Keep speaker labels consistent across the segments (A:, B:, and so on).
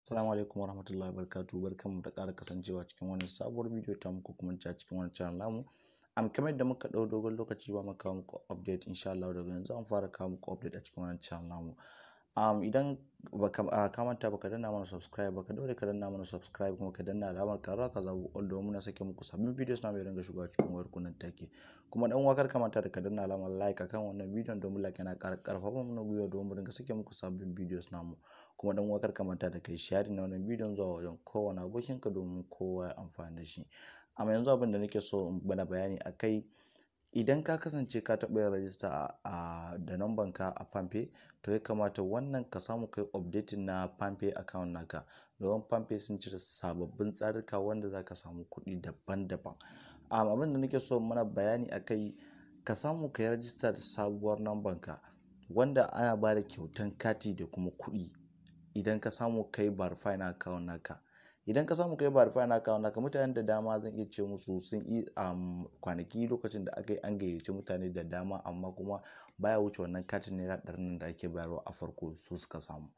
A: Assalamu alaikum warahmatullahi wabarakatuh. Barkanmu da ƙara kasancewa cikin wannan sabuwar bidiyo ta muku, kuma a cikin wannan channel namu. Kamar yadda muka ɗau dogon lokaci ba mu kawo muku update, insha Allah daga yanzu an fara kawo muku update a cikin wannan channel namu. Idan baka ka manta baka danna mana subscribe baka, daure ka danna mana subscribe, kuma ka danna alamar ƙararrawa, ka zaɓi all, domin muna sake muku sabbin videos na mai ringa shigowa cikin wayar ku nan take. Kuma dan uwa, kar ka manta da ka danna alamar like akan wannan bidiyon, domin like yana ƙara ƙarfafa mana gwiwa domin mu ringa sake muku sabbin videos namu. Kuma dan uwa, kar ka manta da kai share na wannan bidiyon zuwa wajen kowane abokinka domin kowa ya amfani da shi. Amma yanzu abin da nake so in bana bayani akai, idan ka kasance ka taɓa yin rajista a da numban ka a PalmPay, to ya kamata wannan ka samu kai updating na PalmPay account naka, domin PalmPay sun cire sababbin tsarika wanda za ka samu kuɗi daban-daban. Abin da nake so mana bayani akai, ka samu ka yi rajista da sabuwar numban ka, wanda ana ba da kyautan kati da kuma kuɗi idan ka samu kai verify na account naka. Idan ka samu kai verify na account naka, mutanen da dama zan iya ce musu sun yi kwanaki lokacin da aka yi, an gayyaci mutane da dama, amma kuma baya wuce wannan katin ₦100 nan da ake bayarwa a farko su suka samu.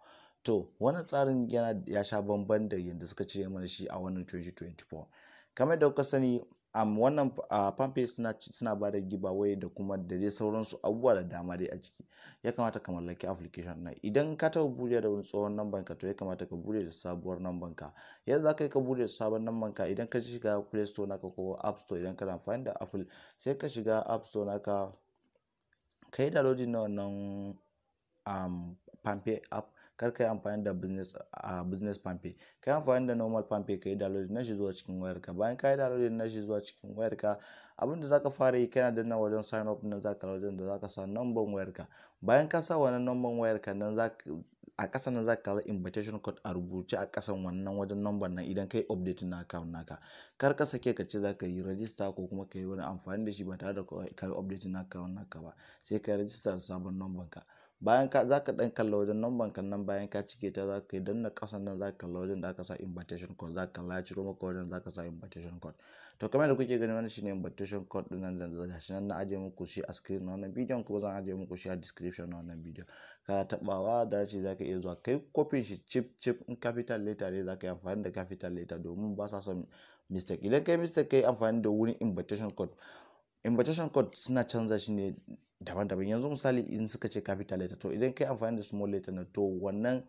A: To wannan tsarin yana ya sha bamban da yadda suka cire mana shi a wannan 2024. Kamar da kuka sani, wannan PalmPay suna ba da giveaway da kuma da dai sauransu, abubuwa da dama dai a ciki. Ya kamata ka mallaki application na. Idan ka taɓa buɗe da wani tsohon number ka, to ya kamata ka buɗe da sabuwar number ka. Yadda za ka yi ka buɗe da sabon number ka, idan ka shiga Play Store naka ko App Store, idan kana amfani da Apple, sai ka shiga App Store naka, ka yi downloading na wannan PalmPay app. Kar ka yi amfani da business PalmPay, ka yi amfani da normal PalmPay, ka yi downloading na shi zuwa cikin wayarka. Bayan ka yi downloading na shi zuwa cikin wayarka, abin da zaka fara yi, kana danna wajen sign up nan, zaka wajen da zaka sa number wayarka. Bayan ka sa wannan number wayarka nan, zaka a ƙasa nan zaka kalla invitation code a rubuce a ƙasan wannan wajen number nan. Idan kai update na account naka, kar ka sake ka ce zaka yi register ko kuma ka yi wani amfani da shi ba tare da ka yi update na account naka ba. Sai ka yi register da sabon number ka. Bayan ka zaka dan kalla wajen number kan nan, bayan ka cike ta, zaka yi danna ƙasan nan, zaka kalla wajen da aka sa invitation code. Zaka kalla ya ciro maka wajen zaka sa invitation code. To kamar da kuke gani, wannan shine invitation code din nan da gashi nan na ajiye muku shi a screen na wannan bidiyon, kuma zan ajiye muku shi a description na wannan bidiyon. Kana tabawa da shi, zaka iya zuwa kai copy shi chip chip. In capital letter ne, zaka yi amfani da capital letter, domin ba sa son mistake. Idan kai mistake kai amfani da wurin invitation code, invitation code suna canza shi ne daban-daban. Yanzu misali, in suka ce capital letter, to idan kai amfani da small letter na, to wannan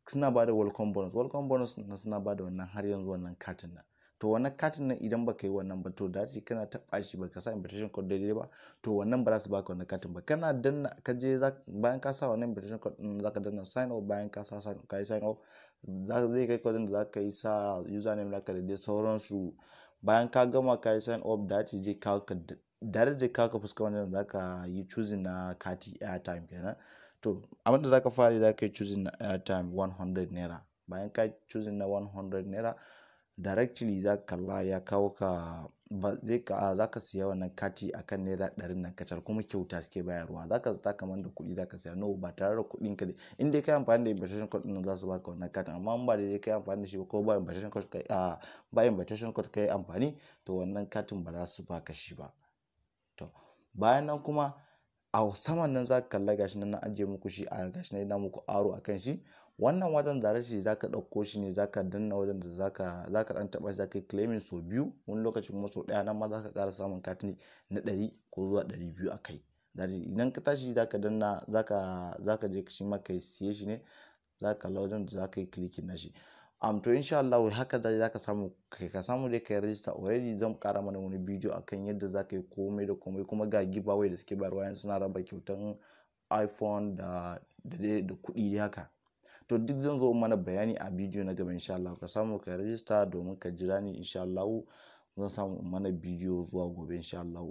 A: suna ba da welcome bonus. Welcome bonus na suna ba da wannan har yanzu wannan katin nan. To wannan katin nan, idan baka yi wannan ba, to da kana taɓa shi baka sa invitation code daidai ba, to wannan ba za su baka wannan katin ba. Kana danna ka je, bayan ka sa wannan invitation code din, zaka danna sign up. Bayan ka sa ka yi sign up, zai kai ka wajen da zaka yi sa username naka da dai sauransu. Bayan ka gama ka yi sign up, da zai kawo ka direct, zai kawo ka fuska wanda zaka yi choosing na kati, airtime kenan. To abin da zaka fara, zaka yi choosing na airtime ₦100. Bayan ka choosing na ₦100, directly za ka kalla ya kawo ka, ba zai ka za ka siya wannan kati akan ₦100 nan kacal, kuma kyauta suke bayarwa. Za ka zata kamar da kuɗi za ka siya. No, ba tare da kuɗin ka. In dai kai amfani da invitation code ɗin, za su baka wannan katin, amma in ba dai kai amfani da shi ba, ko ba invitation code kai ba invitation code kai amfani, to wannan katin ba za su baka shi ba. To bayan nan kuma, a saman nan za ka kalla gashi nan na ajiye muku shi a gashi nan ina muku arrow akan shi. Wannan wajen da shi za ka ɗauko shi ne, za ka danna wajen da za ka ɗan taɓa shi, za ka yi claiming sau biyu, wani lokacin kuma sau ɗaya. Nan ma za ka ƙara samun kati na 100 ko zuwa 200 a kai. Idan ka tashi za ka danna, za ka je shi ma ka siye shi ne, za ka kalla wajen da za ka yi clicking na shi. To insha Allah haka da za ka samu ka samu dai ka yi register. Already zan ƙara mana wani bidiyo akan yadda za ka yi komai da komai. Kuma ga giveaway da suke bayarwa, yanzu suna raba kyautan iPhone da kuɗi dai haka. To duk zan zo mana bayani a bidiyo na gaba insha Allah. Ka samu ka register domin ka jira ni, insha Allah zan samu mana bidiyo zuwa gobe insha Allah,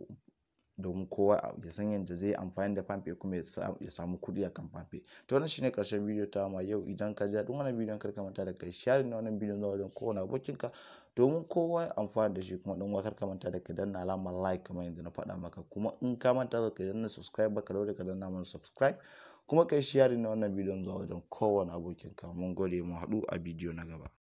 A: domin kowa ya san yadda zai amfani da PalmPay kuma ya samu kuɗi akan PalmPay. To wannan shine karshen bidiyo ta ma yau. Idan ka ji daɗin wannan bidiyon, kar ka manta da kai share na wannan bidiyon zuwa wajen kowane abokinka domin kowa ya amfana da shi. Kuma ɗan kar ka manta da ka danna alamar like kamar yadda na faɗa maka. Kuma in ka manta ka danna subscribe ba, ka daure ka danna mana subscribe, kuma kai share na wannan bidiyon zuwa wajen kowane abokinka. Mun gode, mu haɗu a bidiyo na gaba.